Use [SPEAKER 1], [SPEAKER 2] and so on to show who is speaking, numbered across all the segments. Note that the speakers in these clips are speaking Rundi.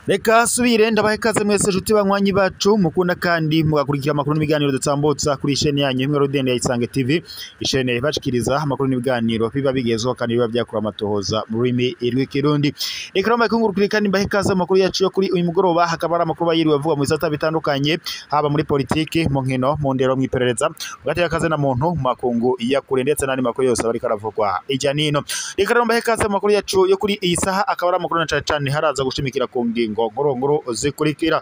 [SPEAKER 1] Reka subire ndabahe ikaze mwese nshuti banywanyi bacu mukunda kandi mugakurikira amakuru n'ibiganiro dutambutsa kuri ishene yanyu imwe rudende ya Isange TV, ishene ibashikiriza amakuru n'ibiganiro biba bigezweho kandi biba byakura amatohoza mu rurimi rw'ikirundi. Reka rero mbakungurukire kandi mbahe ikaze mu makuru yacu yo kuri uyu mugoroba, hakaba ari amakuru bayiriwe avuga mu bisata bitandukanye, haba muri politiki, mu nkino, mu ndero, mu iperereza, hagati y'akazi na muntu, mu makungu ya kure ndetse n'andi makuru yose aba ariko aravugwa ijya nino. Reka rero mbahe ikaze mu makuru yacu yo kuri iyi saha, akaba ari amakuru na cane cane haraza gushimikira ku ngingo nkuru zikurikira.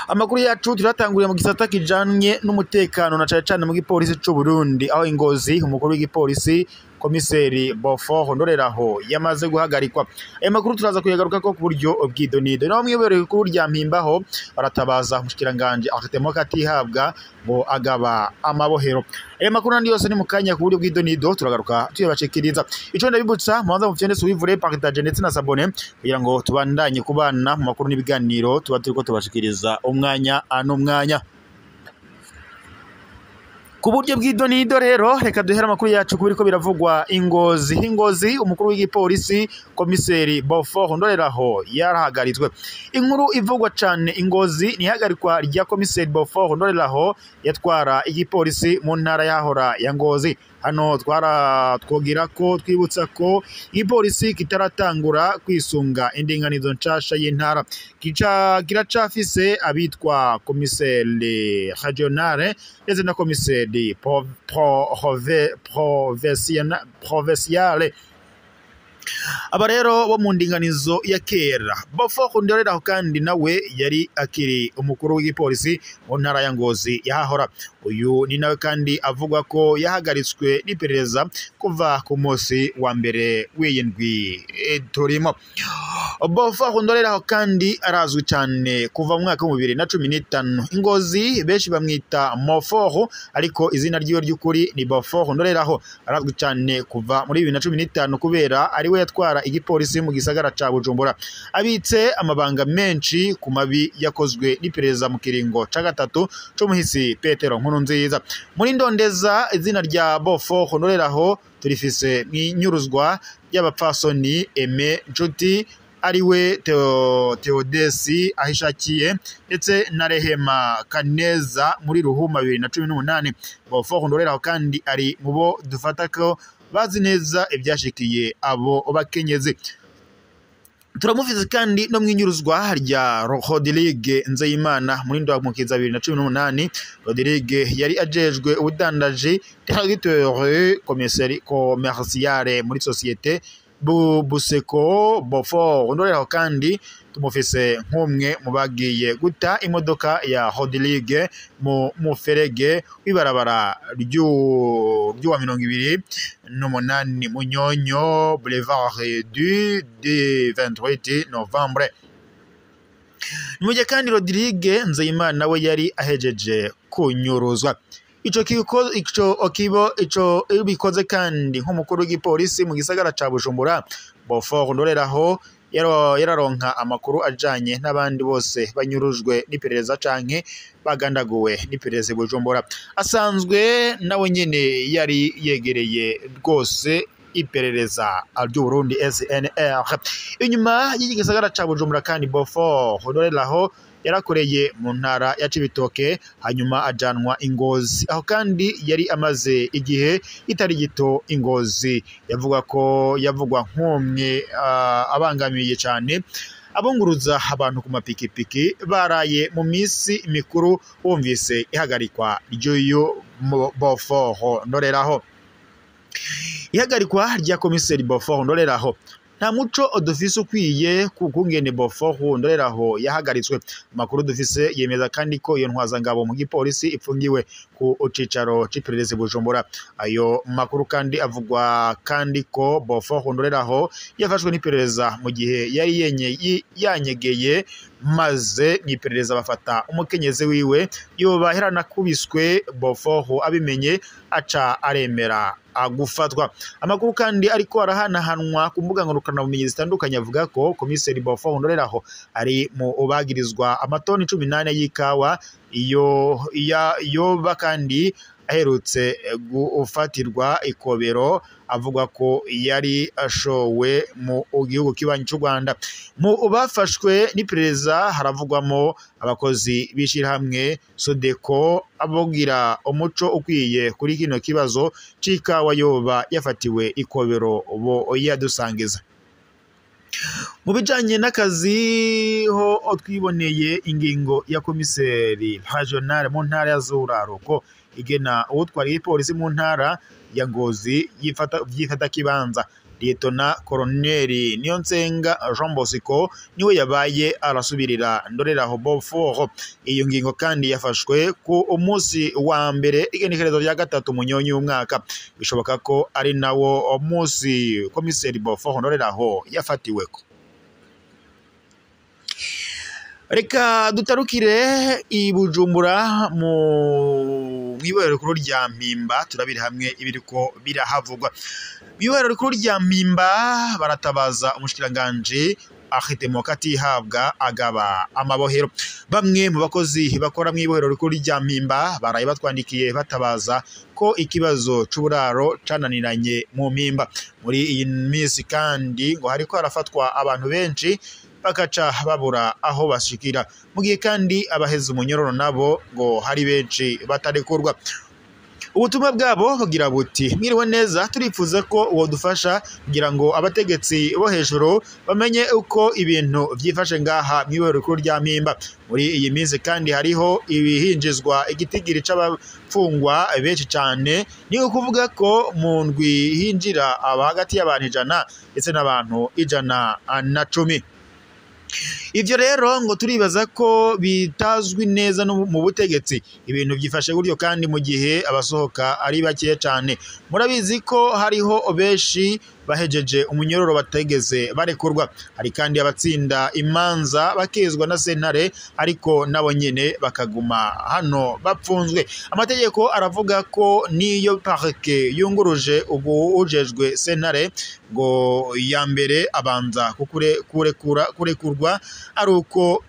[SPEAKER 1] Amakuru yacu turatanguriye mu gisata kijanye n'umutekano na cane cane mu gipolisi c'u Burundi, aho ingozi umukuru w'igipolisi komiseri Beaufort Ndoreraho yamaze guhagarikwa. Aya makuru turaza kuyagaruka ko ku buryo bw'idonido. Naho mw'ibereye kuri rya Mpimbaho baratabaza umushikiranganje Arthemo Katihabwa ngo agaba amabohero. Aya makuru nandi yose ni mukanya ku buryo bw'idonido turagaruka tuyabashikiriza. Ico ndabibutsa mubanza mufyende suivre, partage ndetse na s'abonner kugira ngo tubandanye kubana mu makuru n'ibiganiro tuba turiko tubashikiriza umwanya n'umwanya. Ku buryo bw'idonido rero reka duhere amakuru yacu kubiriko biravugwa ingozi. Ingozi umukuru w'igipolisi komiseri Beaufort Ndoreraho yarahagaritswe. Inkuru ivugwa cane ingozi ni ihagarikwa rya komiseri Beaufort Ndoreraho yatwara igipolisi mu ntara yahora ya Ngozi. Hano twara twogira ko twibutsa ko igipolisi kitaratangura kwisunga indinganizo nshasha y'intara, kiracafise abitwa komiseri regionale ndetse na komiseri provinciale. Aba rero bo mu ndinganizo ya kera. Beaufort Ndoreraho kandi nawe yari akiri umukuru w'igipolisi mu ntara ya Ngozi yahahora. Uyu ni nawe kandi avuga ko yahagaritswe n'iperereza kuva ku munsi wa mbere w'iyindwi turimo. Beaufort Ndoreraho kandi arazwi cyane kuva mu mwaka wa 2015. Ingozi benshi bamwita Mofort, ariko izina ryiwe ry'ukuri ni Beaufort Ndoreraho. Arazwi cyane kuva muri 2015 kubera ari we yatwara igipolisi mu gisagara ca Bujumbura. Abitse amabanga menshi ku mabi yakozwe n'iperereza mu kiringo ca gatatu c'umuhisi Petero Nkurunziza. Muri ndondeza izina rya Beaufort Ndoreraho turifise mw'inyuruzwa y'abapfasoni Aime Nshuti ariwe Theodesi ahishakiye ndetse na Rehema Kaneza muri Ruhuma 2018. Beaufort Ndoreraho kandi ari mu bo dufata ko bazi neza ibyashikiye abo bakenyezi. Turamufize kandi no mwinyuruzwa rya Rodrigue Nzeyimana muri ndwamukiza 2018. Rodrigue yari ajejwe ubudandaji, directeur commercial muri société Buseko. Beaufort Ndoreraho kandi tumufise nk'umwe mu bagiye guta imodoka ya Rodrigue mu muferege w'ibarabara ry'uwa 28 Munyonyo, boulevard du 28 Novembre. Mu gihe kandi Rodrigue Nzeyimana we yari ahejeje kunyuruzwa. Ico ico bikoze kandi nk'umukuru w'igipolisi mu gisagara ca Bujumbura, Beaufort Ndoreraho yararonka amakuru ajanye n'abandi bose banyurujwe n'iperereza canke bagandaguwe n'iperereza Bujumbura. Asanzwe nawe nyene yari yegereye rwose iperereza ry'u Burundi SNR. Inyuma y'igisagara ca Bujumbura kandi Beaufort Ndoreraho yarakoreye mu ntara ya Cibitoke, hanyuma ajanwa Ingozi, aho kandi yari amaze igihe itari gito Ingozi. Yavuga ko yavugwa nk'umwe abangamiye cyane abunguruza abantu ku mapikipiki baraye mu minsi mikuru bumvise ihagarikwa ry'uyu Beaufort Ndoreraho. Ihagarikwa rya komiseri Beaufort Ndoreraho nta muco dufise ukwiye kukungene Beaufort Ndoreraho yahagaritswe. Amakuru dufise yemeza kandi ko iyo ntwazangabo mu gipolisi ipfungiwe ku cicaro c'iperereza Bujumbura. Ayo makuru kandi avugwa kandi ko Beaufort Ndoreraho yafashwe n'iperereza mu gihe yari yanyegeye, maze mw'iperereza bafata umukenyezi wiwe yoba yaranakubiswe. Beaufort abimenye aca aremera gufatwa. Amakuru kandi ariko arahanahanwa ku mbuga ngurukanabumenyi zitandukanye avuga ko komiseri Beaufort Ndoreraho ari mu ubagirizwa amatoni 18 y'ikawa iyo yoba kandi aherutse gufatirwa ikobero avuga ko yari ashowe mu gihugu kibanyi cy'u Rwanda. Mu bafashwe n'iperereza haravugwamo abakozi b'ishirahamwe Sodeko abogira umuco ukwiye kuri kino kibazo c'ikawa yoba yafatiwe ikobero bo yadusangiza. Mu bijanye n'akazi ho twiboneye ingingo ya komiseri regional mu ntara ya Zuraruko igena uwutwara igipolisi mu ntara ya Ngozi yifata kibanza. Lieutenant Colonel Niyonsenga Jean Bosco niwe yabaye arasubirira Ndoreraho Beaufort. Iyo ngingo kandi yafashwe ku umunsi wa mbere igenekerezo rya 3 Munyonyi w'umwaka. Bishoboka ko ari nawo umunsi komiseri Beaufort Ndoreraho yafatiweko. Reka dutarukire i Bujumbura mu ibohero rikuru rya Mpimba, turabire hamwe ibiriko birahavugwa. Mu ibohero rikuru rya Mpimba baratabaza umushikiranganje Archidemokati ihabwa agaba amabohero. Bamwe mu bakozi bakora mu ibohero rikuru rya Mpimba baraye batwandikiye batabaza ko ikibazo c'uburaro cananiranye mu Mpimba. Muri iyi minsi kandi ngo hariko harafatwa abantu benshi bakaca babura aho bashikira, mu gihe kandi abaheze umunyororo nabo ngo hari benshi batarekurwa. Ubutumwa bwabo bugira buti: mwiriwe neza, turifuza ko wodufasha kugira ngo abategetsi bo hejuru bamenye uko ibintu vyifashe ngaha mw'ibohero rikuru rya Mpimba. Muri iyi minsi kandi hariho ibihinjizwa igitigiri c'abafungwa benshi cane, ni ukuvuga ko mu ndwi hinjira aba hagati y'abantu 100 ndetse n'abantu 110. Ivyo rero ngo turibaza ko bitazwi neza no mu butegetsi. Ibintu byifashe gutyo kandi mu gihe abasohoka ari bake cyane. Murabizi ko hariho benshi bahejeje umunyororo bategeze barekurwa. Hari kandi abatsinda imanza bakezwa na sentare ariko nabo nyene bakaguma hano bapfunzwe. Amategeko aravuga ko niyo parke yunguruje ujejwe sentare ngo ya mbere abanza kurekurwa aruko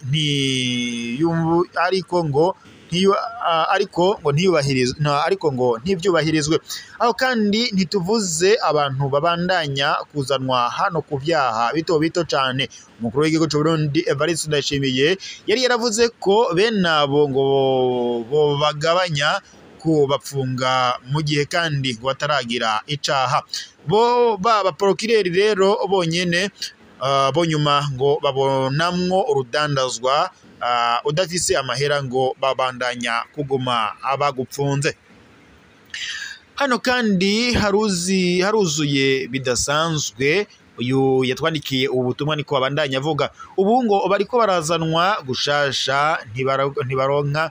[SPEAKER 1] ariko ngo ntiyubahirizwe, ariko ngo ntivyubahirizwe. Aho kandi ntituvuze abantu babandanya kuzanwa hano ku vyaha bito bito cane. Umukuru w'igihugu c'u Burundi Evariste Ndayishimiye yari yaravuze ko bene abo ngo bagabanya kubapfunga mu gihe kandi ngo bataragira icaha. Bo baba procureur rero bonyene bo nyuma ngo babonamwo urudandazwa udafise amahera ngo babandanya kuguma abagupfunze. Hano kandi haruzuye bidasanzwe. Uyu yatwandikiye ubutumwa niko abandanya avuga. Ubu ngo bariko barazanwa gushasha ntibaronka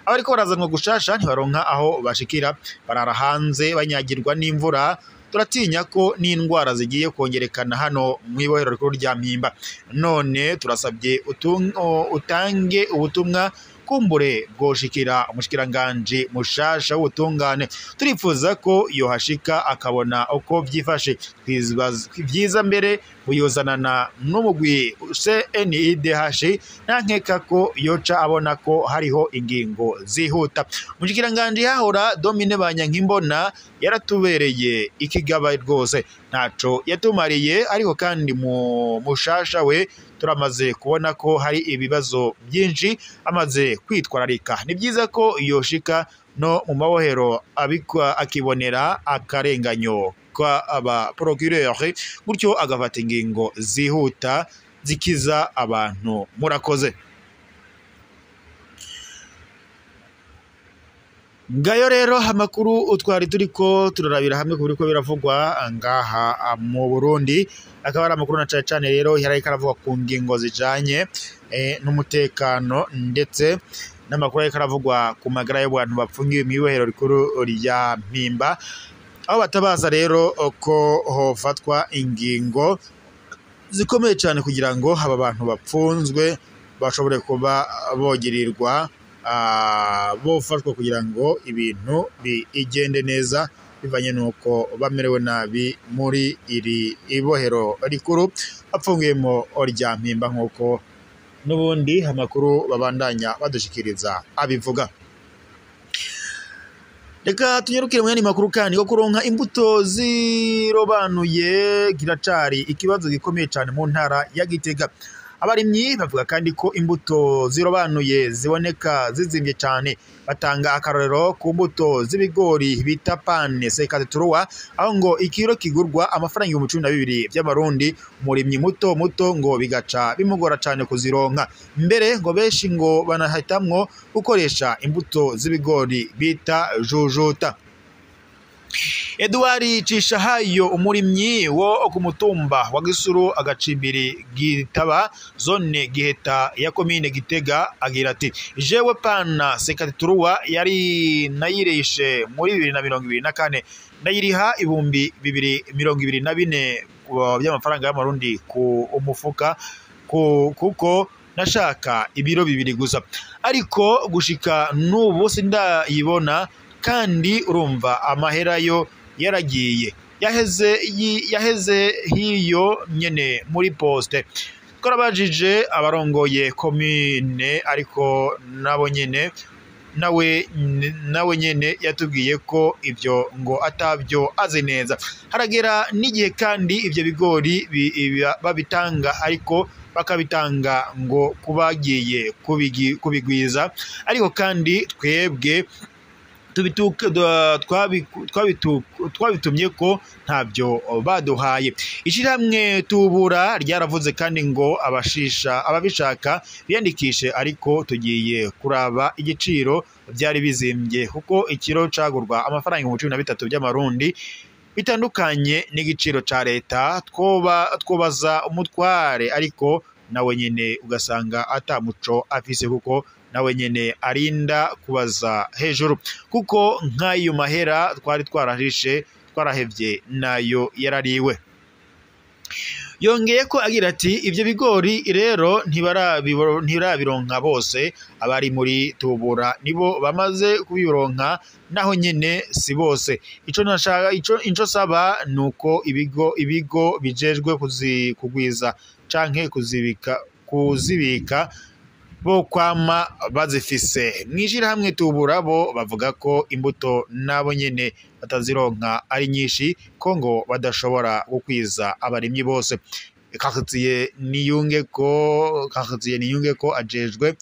[SPEAKER 1] abariko barazanwa gushasha ntibaronka aho bashikira, barara hanze banyagirwa n'imvura. Turatinya ko n'indwara zigiye kongerekana hano mu ibohero rikuru rya Mpimba. None turasabye utange ubutumwa kumbure bwoshikira umushikiranganje mushasha w'ubutungane. Turifuza ko yohashika akabona uko vyifashe. Vyiza mbere buyozanana n'umugwi CNIDH, ntankeka ko yoca abona ko hariho ingingo zihuta. Umushikiranganje yahora Domine Banyankimbona yaratubereye ikigaba rwose, ntaco yatumariye, ariko kandi mu mushasha we turamaze kubona ko hari ibibazo byinshi amaze kwitwararika. Ni byiza ko yoshika no mu mabohero abikwa akibonera akarenganyo kwa aba procureur, gutyo agafata ingingo zihuta zikiza abantu. Murakoze. Ngayo rero amakuru twari turiko turarabira hamwe ku biriko biravugwa ngaha mu Burundi, akaba ari amakuru na cane cane rero yariko aravuga ku ngingo zijanye n'umutekano ndetse n'amakuru yariko aravugwa ku magara y'abantu bapfungiwe mw'ibohero rikuru rya Mpimba, aho batabaza rero ko hofatwa ingingo zikomeye cyane kugira ngo aba bantu bapfunzwe bashobore kuba bogirirwa bofashwa kugira ngo ibintu bigende neza bivanye nuko bamerewe nabi muri iri ibohero rikuru apfungiyemo rya Mpimba, nkuko n'ubundi amakuru babandanya badushikiriza abivuga. Reka tunyarukire mu yandi makuru kandi ko kuronka imbuto zirobanuye kiracari ikibazo gikomeye cyane mu ntara ya Gitega. Abarimyi bavuga kandi ko imbuto zirobanuye ziboneka zizimvye cyane. Batanga akarorero ku mbuto z'ibigori bita pane sekateturuwa, aho ngo ikiro kigurwa amafaranga 12,000 by'amarundi. Umurimyi muto muto ngo bigaca bimugora cyane kuzironka. Mbere ngo benshi ngo banahitamwo gukoresha imbuto z'ibigori bita jujuta. Edouard Cishahayo, umurimyi wo ku mutumba wa Gisuru agacimbiri Gitaba, zone Giheta ya komine Gitega, agira ati: jewe pana sekaturuwa yari nayireshe muri 2024, ndayiriha 2024 by'amafaranga y'amarundi ku umufuka, kuko nashaka ibiro 2 gusa, ariko gushika n'ubu sindayibona, kandi urumva amahera yo yaragiye yaheze hiyo nyene muri poste. Twarabajije abarongoye komine, ariko nabo nyene nawe nyene yatubwiye ko ivyo ngo atavyo azi neza. Haragera n'igihe kandi ivyo bigori babitanga, ariko bakabitanga ngo kubagiye kubigwiza, ariko kandi twebwe twabitumye ko ntabyo baduhaye. Ishirahamwe Tubura ryaravuze kandi ngo ababishaka biyandikishe, ariko tugiye kuraba igiciro byari bizimbye, kuko ikiro cagurwa amafaranga 13,000 by'amarundi, bitandukanye n'igiciro ca leta. Twobaza umutware, ariko nawe nyene ugasanga atamuco afise, kuko nawe nyene arinda kubaza hejuru, kuko nk'ayo mahera twari twarahishe twarahevye nayo yarariwe. Yongeye ko agira ati: ivyo bigori rero ntibarabironka bose, abari muri Tubura nibo bamaze kubironka, naho nyene si bose. Ico saba nuko ibigo bijejwe kugwiza canke kuzibika bo kwama bazifise. Mw'ishirahamwe Tubura bo bavuga ko imbuto nabo nyene batazironka ari nyinshi, ko ngo badashobora gukwiza abarimyi bose. Quartier Niyunge ko ajejwe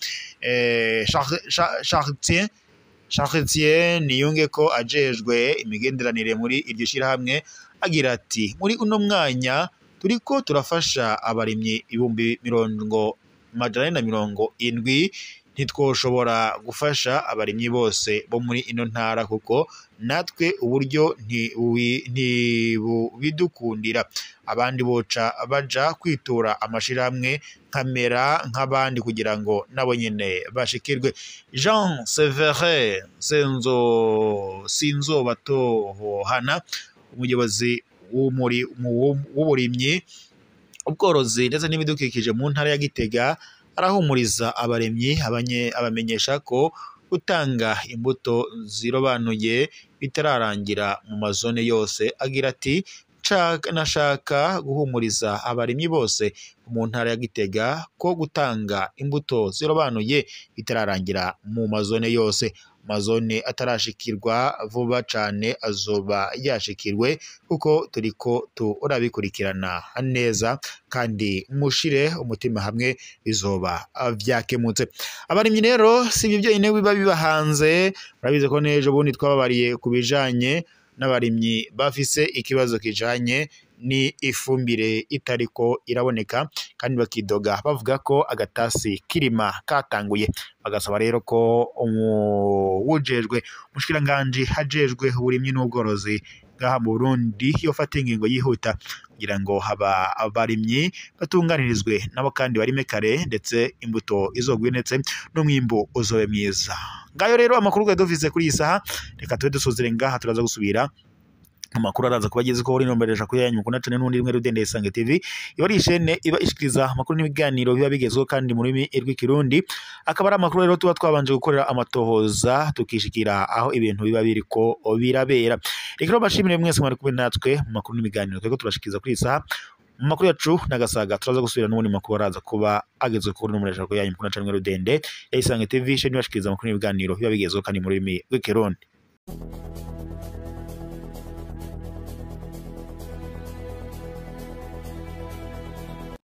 [SPEAKER 1] Chartier Niyunge ko ajejwe imigenderanire muri iryo shirahamwe, agira ati: muri uno mwanya turiko turafasha abarimyi 470,000, ntitwoshobora gufasha abarimyi bose bo muri ino ntara, kuko natwe uburyo ntibidukundira. Abandi boca baja kwitura amashirahamwe nkamera nk'abandi kugira ngo nabo nyene bashikirwe. Jean Severin Sinzobatohana, umuyobozi w'uburimyi, ubworozi ndetse n'ibidukikije mu ntara ya Gitega, arahumuriza abaremyi abamenyesha ko gutanga imbuto zirobanuye bitararangira mu mazone yose. Agira ati: nashaka guhumuriza abarimyi bose mu ntara ya Gitega ko gutanga imbuto zirobanuye bitararangira mu mazone yose. Amazone atarashikirwa vuba cane azoba yashikirwe, kuko turiko turabikurikirana neza, kandi mushire umutima hamwe bizoba vyakemutse. Abarimyi rero si ibyo byonyine biba bibahanze, murabizi ko n'ejo bundi twababariye ku bijanye n'abarimyi bafise ikibazo kijanye ni ifumbire itariko iraboneka, kandi bakidoga bavuga ko agatasi kirima katanguye. Bagasaba rero ko uwujejwe umushikiranganji hajejwe uburimyi n'ubworozi ngaha mu Burundi yofata ingingo yihuta kugira ngo haba abarimyi batunganirizwe nabo kandi barime kare, ndetse imbuto izogwe ndetse n'umwimbu uzobe mwiza. Ngayo rero amakuru twari dufise kuri iyi saha, reka tube dusozere ngaha, turaza gusubira amakuru araza kubageza ko uri nombereje ku yanyu mukunda cyane n'undi rimwe Rudende Isange TV, iba ari ishene iba ishikiriza amakuru n'ibiganiro biba bigezweho kandi mu rurimi rw'ikirundi. Akaba ari amakuru rero tuba twabanje gukorera amatohoza, tukishikira aho ibintu biba biriko birabera. Reka rero bashimire mwese mwari kumwe natwe mu makuru n'ibiganiro twego turashikiriza kuri iyi saha. Mu makuru yacu n'agasaga turaza gusubira n'ubundi makuru araza kuba agezwe kuri nombereje ku yanyu mukunda cyane Rudende Isange TV, ishene ibashikiriza amakuru n'ibiganiro biba bigezweho kandi mu rurimi rw'ikirundi.